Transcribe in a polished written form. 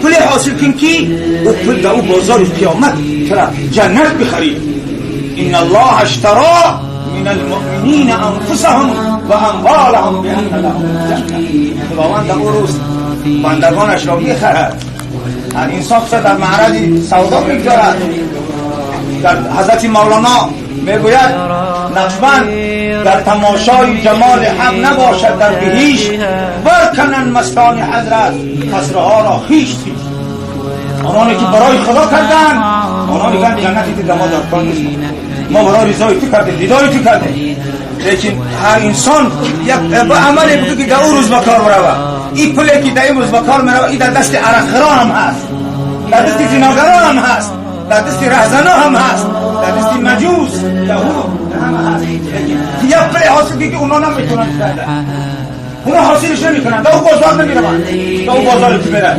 Пул ҳосил кун, ки ӯ пул дар ӯ бозори қиёмат тура ҷаннат бихарӣ. إن الله اشترى من المؤمنين أنفسهم وأموالهم بأن لهم الجنة. خداوند در او روز بندگانش را میخرد. هر انسان خود در معرض سودا میگذارد. در حضرت مولانا میگوید: نقشبند در تماشای جمال حق نباشد در بهشت، برکنند مستان حضرت قصرها را خویش خویش. آنانی که برای خدا کردن، آنها میگن جنتی که دما در کار نیست، ما برای رضای تو کردیم، دیدار تو کردیم. لیکن هر انسان یک عملی بکنه که در او روز به کار بروه. این پولی که در امروز به کار میروه، این در دست عرقخوران هم هست، در دست زناگران هم هست، در دست رهزنا هم هست، در دست مجوس، یهود هم هست. لیکن یک پول حاصل که اونا نمیتونن کرده، اونا حاصلش نمیکنن، در او بازار نمیروند، در او بازار که میره.